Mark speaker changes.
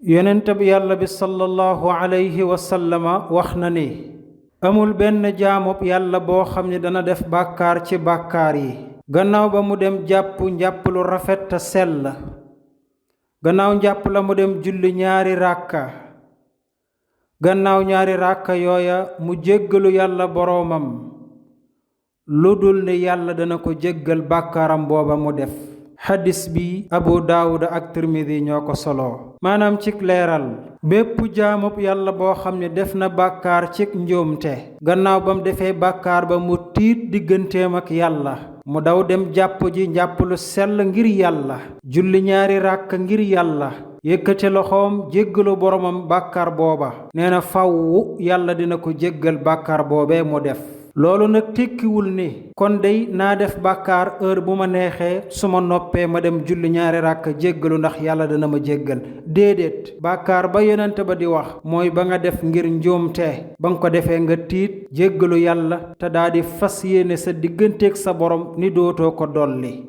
Speaker 1: yonent bi yàlla bi sallallahu alayhi wa sallama wax na ni amul benn jaamub yàlla boo xam ne dana def bàkkaar ci bàkkaar yi gannaaw ba mu dem jàpp njàpp lu rafet te sell gannaaw njàpp la mu dem julli ñaari ràkka gannaaw ñaari ràkka yooya mu jéggalu yàlla boroomam lu dul ne yàlla dana ko jéggal bàkkaaram booba mu def. xadis bi abu daawuda ak tirmidi ñoo ko soloo. maanaam cig leeral bépp jaamub yàlla boo xam ne def na bàkkaar cig njuumte gannaaw ba mu defee bàkkaar ba mu tiit digganteem ak yàlla mu daw dem jàpp ji njàpp lu sell ngir yàlla julli ñaari ràkk ngir yàlla yëkkate loxoom jéggalu boromam bàkkaar booba nee na fawwu yàlla dina ko jéggal bàkkaar boobee mu def. loolu nag tekkiwul ni kon dey naa def bàkkaar heure bu ma neexee su ma noppee ma dem julli ñaari ràkk jéggalu ndax yàlla dana ma jéggal déedéet bàkkaar ba yonent ba di wax mooy ba nga def ngir njuumte ba nga ko defee nga tiit jéggalu yàlla te daa di fas yéene sa digganteeg sa borom ni dootoo ko dolli.